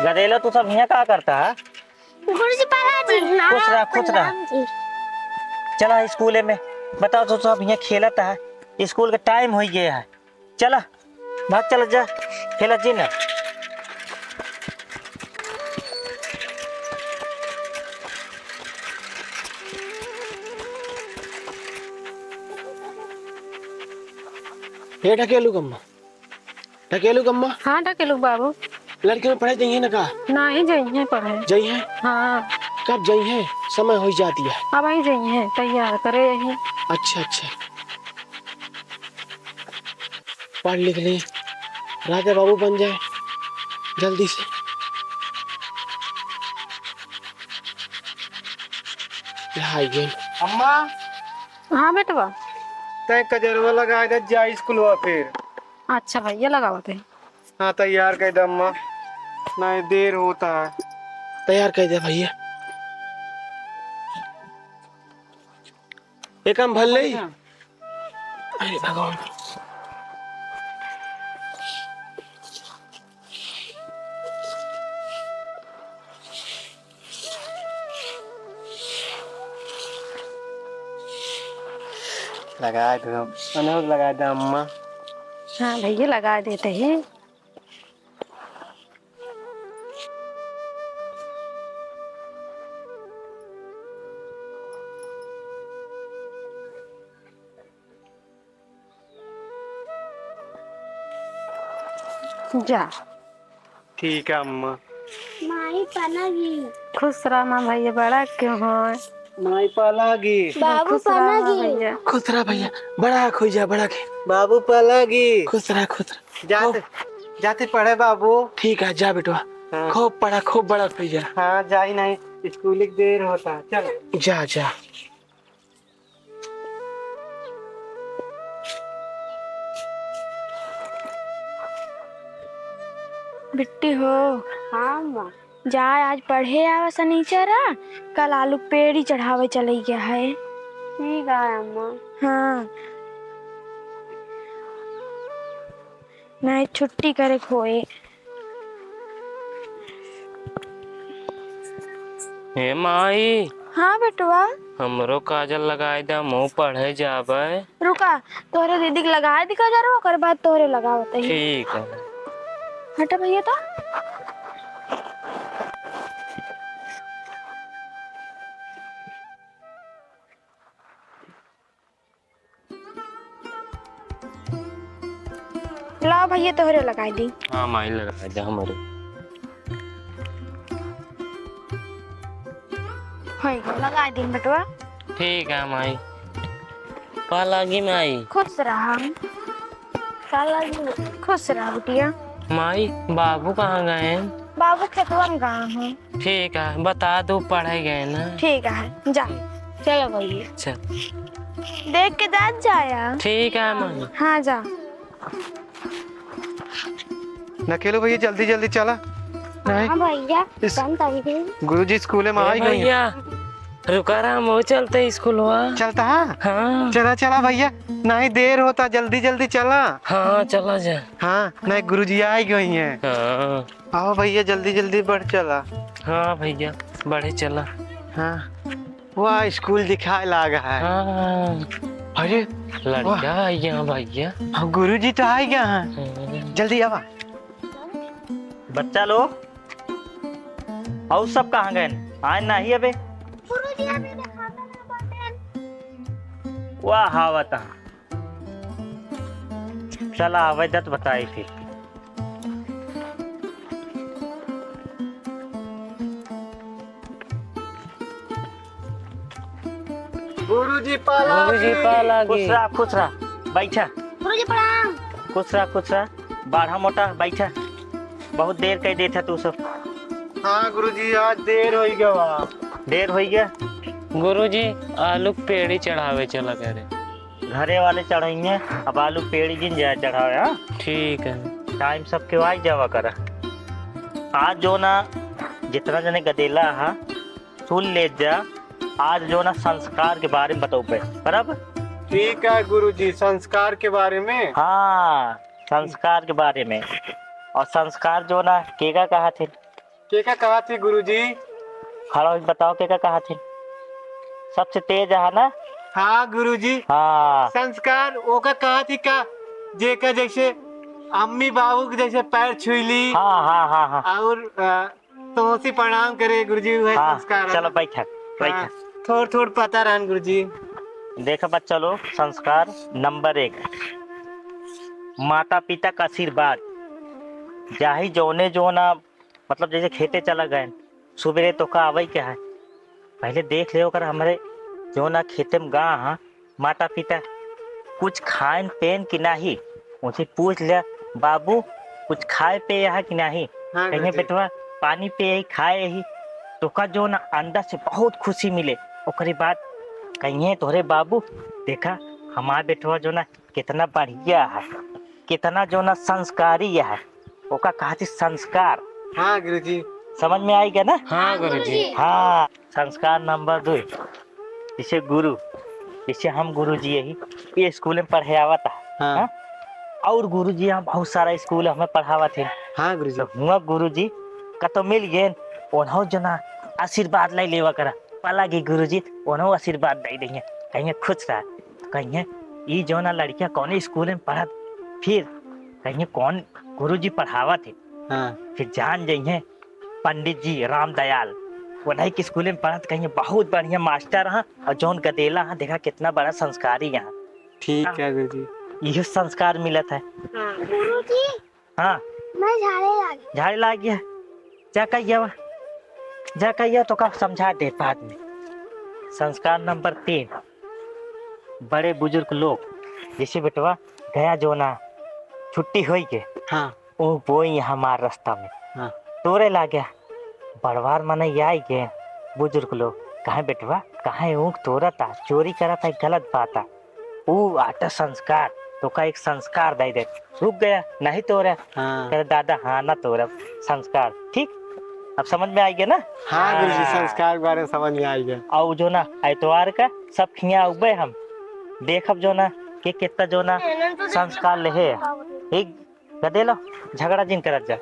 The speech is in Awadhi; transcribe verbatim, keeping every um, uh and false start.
गदेला, तू सब हियाँ का करता है? गुरुजी, प्रणाम जी। खुश रहा, खुश रहा। प्रणाम जी। चला स्कूले में, बताओ, तू सब हियाँ खेलत है, स्कूल का टाइम होइ गया है। चला, भाग चला जा, खेला जी ना। हे ढकेलू कम्मा, ढकेलू कम्मा। हाँ, ढकेलू बाबू। लड़के में पढ़े जइहे ना का? नाहीं जइहे पढ़े। जइहे? हाँ। कब जइहे? समय होइ जाती है। अबहीं जइहे, तैयार करे यही। अच्छा, अच्छा। पढ़ लिख ले, राजा बाबू बन जाए जल्दी से। यहाँ आई गई। अम्मा। हाँ बेटवा। तै कजरवा लगाए दे, जा स्कूलवा फिर। अच्छा भैया, लगावत है। हाँ, तैयार कर दे अम्मा, नहीं देर होता है। तैयार कर दे भैया। एकम भर ले। अच्छा। अरे भगवान। लगाए दो, अनोख लगाए दो अम्मा। हाँ भैया, लगाए देते हैं। जा। ठीक है अम्मा। माई पलागी। खुश रहा माँ भैया, बड़ा क्यों हो? माई पलागी। बाबू खुश रहा माँ पलागी। भैया। खुश रहा भैया, बड़ा खोई जा, बड़ा के। बाबू पलागी। खुश रहा, खुश रहा। जाते, खूब। जाते पढ़े बाबू। ठीक है, जा बेटवा। हाँ। खूब पढ़ा, खूब बड़ा खोई जा। हाँ, जाई नहीं, स्कूल की देर होता। चल। जा, जा। बिट्टी हो। हाँ माँ। जा आज पढ़े आवा सनीचर आ, कल आलू पेड़ी चढ़ावे चले गया है। ठीक है अम्मा। हाँ। नहीं छुट्टी करे के होए। हे माई। हाँ बेटवा। हमरो काजल लगाए दे, हमहू पढ़े जाबे। रुका, तोहरे दीदी के लगाए दी काजल, ओकर बाद तोहरे लगावत ही। ठीक है। हटा भैया तो। लाओ भैया, तोहरे लगाई दी। हाँ माई, लगाई दे हमरे। होई गया, लगाई दी बेटवा। ठीक है माई। पा लागी माई। खुश रहा। पा लागी। खुश रहा बिटिया। माई, बाबू कहाँ गए हैं? बाबू खेतवा में गए हैं। ठीक है, बता दो, पढ़े गए ना। ठीक है, जा। चलो भैया। चल। देख के जात जाया। ठीक है माई। हाँ, जा। नकेलो भैया, जल्दी जल्दी चला। नहीं। हाँ भैया, इस चलता ही। गुरुजी स्कूले में ए आई गई हैं। भैया, रुका रहा, हम चलते स्कूलवा। चलता है? हाँ। चला, चला भैया, नहीं देर होता, जल्दी जल्दी चला। हाँ, चला जा। हाँ, नहीं गुरुजी आई गई हैं। हाँ। आओ भैया, जल्दी जल्दी बढ़ चला। हाँ भैया, बढ़े चला। हाँ, वाह, स्कूल दिखाए लाग है। हाँ। अरे, लड़का वाह। आ गया भैया। हाँ, गुरुजी तो आ गया है। हाँ। जल्दी आवा। बच्चा लोग, और सब कहाँ गए? आए नहीं अबे। गुरुजी, अभी देखाता ना बटन। वाह, आवत है। चला, आवे दत बताई फिर। गुरुजी पाला गुरुजी की। पाला की। खुश रहा, खुश रहा, बैठा। गुरुजी प्रणाम। खुश रहा, खुश रहा, बाढ़ा मोटा, बैठा। बहुत देर कर देता तू सब। हाँ गुरुजी, आज देर हो गया बा। देर हो गया। गुरुजी, आलू के पेड़ी चढ़ावे चला करे। घरे वाले चढ़इहें, अब आलू पेड़ी जिन जाए चढ़ावे, हाँ? ठीक है। टाइम सबके वाई जावा करा। आज जो ना जितना जने गदेला हा, सुन ले जा, आज जो ना संस्कार के बारे में बतौबे, बराबर? ठीक है गुरुजी, संस्कार के बारे में? हाँ, संस्कार के बारे में। और संस्कार जो ना केगा कहा थे? केका कहत ही गुरुजी? खड़ा होके बताओ, केका कहत ही? सबसे तेज है ना? हाँ गुरुजी। हाँ। संस्कार ओका कहत ही का, जेका जैसे अम्मी बाबू के जैसे पैर छुई ली। हाँ, हाँ, हाँ, हाँ। और, अ, तोसी प्रणाम करे गुरुजी, वह हाँ, संस्कार है चलो ना? बैठक, हाँ, बैठक। थोड़, थोड़ पता रहन गुरुजी। देखा बच्चा लोग, संस्कार नंबर एक, माता पिता का आशीर्वाद। जाही जौने जौना, मतलब जैसे खेते चला गए, सुबेरे तोका आवै के है, पहले देख ले ओकर हमरे जौना खेते में गा हाँ, माता पिता कुछ खाएन पेन कि नाही, उनसे पूछ ले, "बाबू, कुछ खाए पे है कि नाही?" हाँ, कहिए, गुरुजी। "बेटवा, पानी पे ही, खाए ही।" तोका जौना अंदर से बहुत खुशी मिले, ओकरे बाद कहिए, "तोहरे बाबू, देखा, हमार बेटवा जौना कितना बढ़िया है, कितना जौना संस्कारी है, ओका कहत ही संस्कार।" हाँ गुरुजी। समझ में आई गया ना? हाँ गुरुजी। हाँ, संस्कार नंबर दो, जैसे गुरु, जैसे हम गुरुजी यही, ये स्कूल में पढ़े आवत है, हाँ। हाँ? और गुरुजी यहाँ बहुत सारा स्कूल हमें पढ़ावत है। हाँ गुरुजी। तो हुआ गुरुजी का तो मिल गए, उन्हों जौना आशीर्वाद लाई लेवा करा, पलागी गुरुजी, उन्हों आशीर्वाद दे देंगे, कहिए खुश रह। कहिए, "ई जौना लड़किया कौन स्कूल में पढ़त, फिर कहिए कौन गुरुजी पढ़ावत है?" हाँ। फिर जान जइहे पंडित जी रामदयाल, उन्हीं के स्कूल में पढ़त, कहिए बहुत बढ़िया मास्टर हैं, और जौन गदेला हैं, देखा कितना बड़ा संस्कारी हैं। ठीक हाँ। है गुरुजी। इहो संस्कार मिलत है। हाँ। गुरुजी, हाँ। मैं झाड़े लाग गया। झाड़े लाग गया? जा कहिया वा? जा कहिया, तोका समझा दे बाद में। संस्कार नंबर तीन, बड़े बुजुर्ग लोग, जैसे बेटवा गया जौना छुट्टी होई के, हाँ। ओ बोई हमार रास्ता में। हाँ। तोरे लागे बड़वार मनई आई के, बुजुर्ग लोग, "काहे बेटवा, काहे ऊख तोरता, चोरी करता, गलत बात है।" ऊ आटा संस्कार, तोका एक संस्कार दे दे, रुक गया, नहीं तोरा। हाँ। कहे, "दादा, हाँ, ना तोरा, संस्कार।" ठीक, अब समझ में आई गया ना? हाँ गुरुजी, हाँ। संस्कार के बारे में समझ में आई गया। और जौना एतवार का सब खिया उबे हम देखब जौना कि कितना जौना संस्कार लेहे। ठीक, गदेलो, झगड़ा जिन करत जा।